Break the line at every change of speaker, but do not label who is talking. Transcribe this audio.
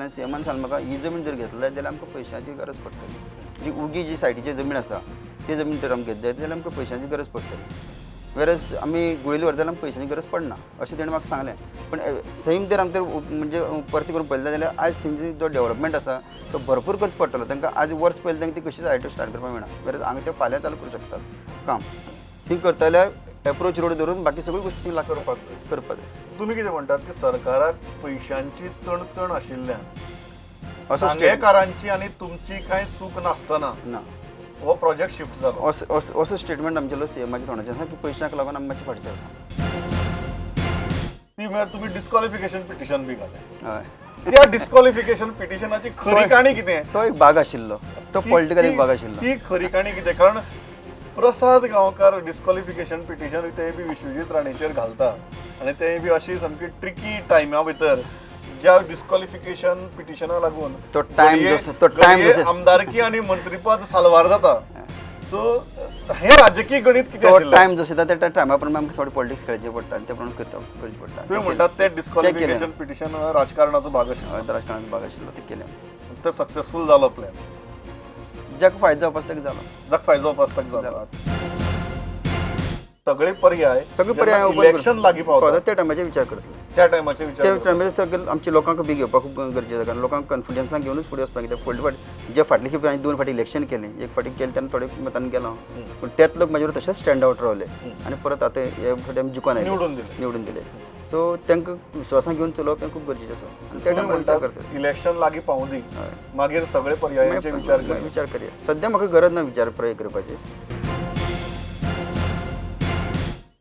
आशिल्ल्यान सीएमान सांगलें म्हाका ही जमीन जर घेतली जाल्यार आमकां पयशांची गरज पडटली. जी उगी जी सायडीची जमीन आसा ती जमीन जर आमकां घेत जायत जाल्यार आमकां पयशांची गरज पडटली. वेरज आमी गुळेली व्हरता जाल्यार आमकां पयशांची गरज पडना अशें तेणें म्हाका सांगलें. पूण सेम जर आमकां म्हणजे परती करून पळयलें जाल्यार आयज तेंची जो डेवलपमेंट आसा तो भरपूर खर्च पडटलो. तांकां आज वर्स पयलें तांकां ती कशीच आयटम स्टार्ट करपाक मेळना. वेरज हांगा ते फाल्यां चालू करूं शकतात काम. थंय करता जाल्यार एप्रोच रोड धरून बाकी सगळ्यो गोश्टी करपाक जाय.
तुमी कितें म्हणटात की सरकाराक पयशांची चणचण आशिल्ल्यान सांगेकारांची आनी तुमची कांय चूक नासतना ना हो प्रोजेक्ट शिफ्ट जालो
असो स्टेटमेंट आमचेलो सीएमाच्या तोंडाचें आसा की पयशांक लागून आमी मातशें फाटीं सरता.
ती म्हळ्यार तुमी डिस्क्वॉलिफिकेशन पिटिशन बी घालें. हय, त्या डिस्क्वॉलिफिकेशन पिटिशनाची खरी काणी कितें?
तो एक भाग आशिल्लो, तो पॉलिटिकल एक भाग आशिल्लो.
ती खरी काणी कितें? कारण प्रसाद गांवकार डिस्क्वॉलिफिकेशन पिटिशन ते बी विश्वजीत राणेचेर घालता आनी ते बी अशी सामकी ट्रिकी टायमा भितर ज्या डिस्क्वॉलिफिकेशन पिटिशना लागून
तो टायम
आमदारकी आनी मंत्रीपद साल्वार जाता. सो हे राजकीय गणित कितें आशिल्लें?
टायम जसो येता त्या टायमा प्रमाणे आमकां थोडे पॉलिटिक्स खेळचे पडटा आनी ते प्रमाणे करचें पडटा.
तुमी म्हणटात ते डिस्क्वॉलिफिकेशन पिटिशन राजकारणाचो भाग आशिल्लो.
राजकारणाचो भाग आशिल्लो ते केलें,
ते सक्सेसफूल जालो प्लॅन.
जाका फायदो जावपा आसता जालो,
जाका फायदो जावपा आसता जालो. सगळे पर्याय इलेक्शन लागीं पावता
त्या टायमाचेर विचार करतले.
त्या टायमाचेर विचार
त्या टायमाचेर सगळे आमच्या लोकांक बी घेवपाक खूब गरजेचें आसा. कारण लोकांक कॉन्फिडन्सान घेवनूच फुडें वचपाक. कित्याक फुडले फावट जे फाटले खेपे हांवें 2 फावटी इलेक्शन केलें, एक फावटी केलें तेन्ना थोडे मतान गेलो पूण तेच लोक म्हाजे बरोबर तशेंच स्टँड आवट रावले आनी परत आतां हे फावटी आमी जिखून आयले, निवडून दिले. सो तांकां विश्वासान घेवन चलोवप हें खूब गरजेचें आसा आनी त्या टायमार विचार करता.
इलेक्शन लागीं पावूं दी, मागीर सगळे पर्यायांचे विचार
करया. सद्या म्हाका गरज ना विचार पर्याय करपाची.